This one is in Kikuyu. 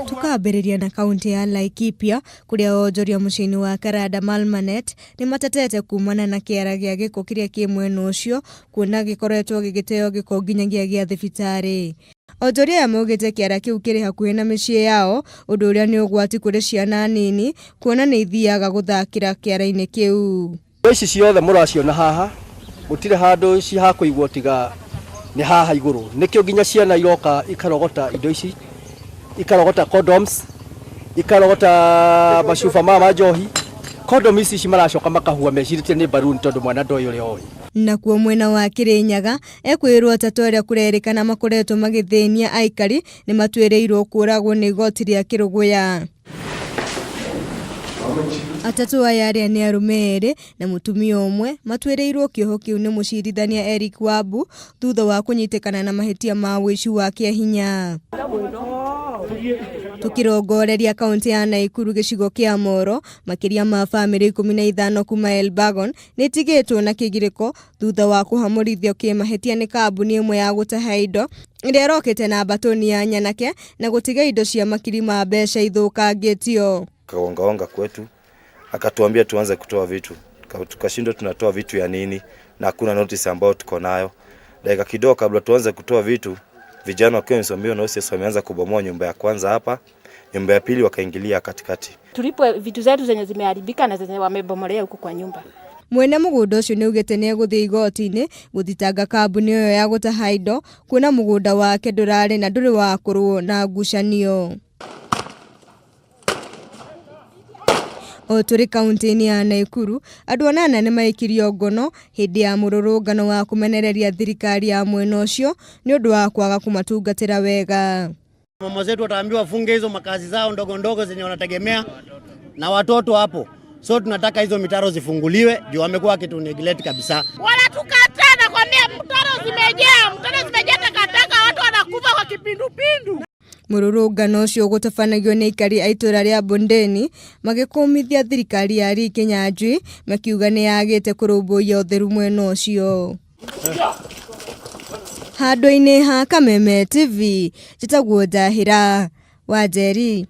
Tukambĩrĩria na kaunti ya Laikipia kũrĩa onjoria mũciĩ-inĩ wa Karanda Malmanet nĩ matetete kumana na kĩara gĩa gĩko kĩrĩa kĩ mwena ũcio kuona gĩkoretwo gĩgĩteo gĩko nginyagia gĩa thibitarĩ. Onjoria aya maugĩte kĩara kĩu kĩrĩ hakuhĩ na mĩciĩ yao ũndũ ũrĩa nĩ ũgwati kũrĩ ciana nini kuona nĩ ithiaga gũthakĩra kĩara-inĩ kĩu. Indo ici ciothe mũraciona haha gũtirĩ handũ hakũigwo tiga nĩ haha igũrũ. Nĩkĩo nginya ciana iroka ikarogota indo ici, ikarogota condoms, ikarogota macuba maya ma njohi. Condom ici ici maracoka makahua mecirĩtie nĩ balloon tondũ mwana ndoĩ ũrĩa oĩ. Nakuo mwena wa Kĩrĩnyaga, ekwĩrwo atatũ arĩa kũrerĩkana makoretwo magĩthĩnia aikari nĩ matuĩrĩirwo kũragwo nĩ igoti rĩa Kĩrũgũya. Atatũ aya arĩa nĩ arũme erĩ na mũtumia ũmwe matuĩrĩirwo kĩoho kĩu nĩ mũcirithania Eric Wabu thutha wa kũnyitĩkana na mahĩtia ma ũici wa kĩahinya. Tũkĩrongoreria kaũntĩ ya Naikuru gĩcigo kĩa Moro, makĩria ma bamĩrĩ 15 kuma Elbagon nĩ itigĩtwo na kĩgirĩko thutha wa kũhamũrithio kĩmahĩtia nĩ kambuni ĩmwe ya gũtaha indo ĩrĩa ĩrokĩte na mbatũni ya nyanake na gũtiga indo cia makiri ma mbeca ithũkangĩtio. Kaongaonga kwetu akatuambia tuanze kutoa vitu, tukashindwa tunatoa vitu ya nini na hakuna notice ambayo tuko nayo. Dakika kidogo kabla tuanze kutoa vitu, vijana wakiwa wamesimamiwa na OCS wameanza kubomoa nyumba ya kwanza hapa, nyumba ya pili wakaingilia katikati. Tulipwe vitu zetu zenye zimeharibika na zenye wamebomolea huko kwa nyumba. Mwene mũgũnda ũcio nĩaugĩte nĩegũthiĩ igoti-inĩ gũthitanga kambuni ĩyo ya gũtaha indo kuona mũgũnda wake ndũrarĩ na ndũrĩ wakorwo na ngucanio. O tũrĩ kaunti-inĩ ya Naikuru, andũ anana nĩ maikirio ngono hĩndĩ ya mũrũrũngano wa kũmenereria thirikari ya mwena ũcio nĩ ũndũ wa kwaga kũmatungatĩra wega. Mama zetu wataambiwa wafunge hizo makazi zao ndogo ndogo zenye wanategemea na watoto hapo. So tunataka hizo mitaro zifunguliwe juu wamekuwa wakitu neglect kabisa. Wanatukataa nakwambia, mtaro zimejaa, mtaro zimejaa takataka, watu wanakufa kwa kipindupindu. Mũrũrũngano ũcio ũgũtabanagio nĩ aikari a itũra rĩa Bondeni magĩkũmithia thirikari ya Lee Kinyanjui makiuga nĩ yagĩte kũrũmbũiya ũtheru mwena ũcio. Handũ-inĩ ha Kameme TV, njĩtagwo Njahĩra Wanjeri.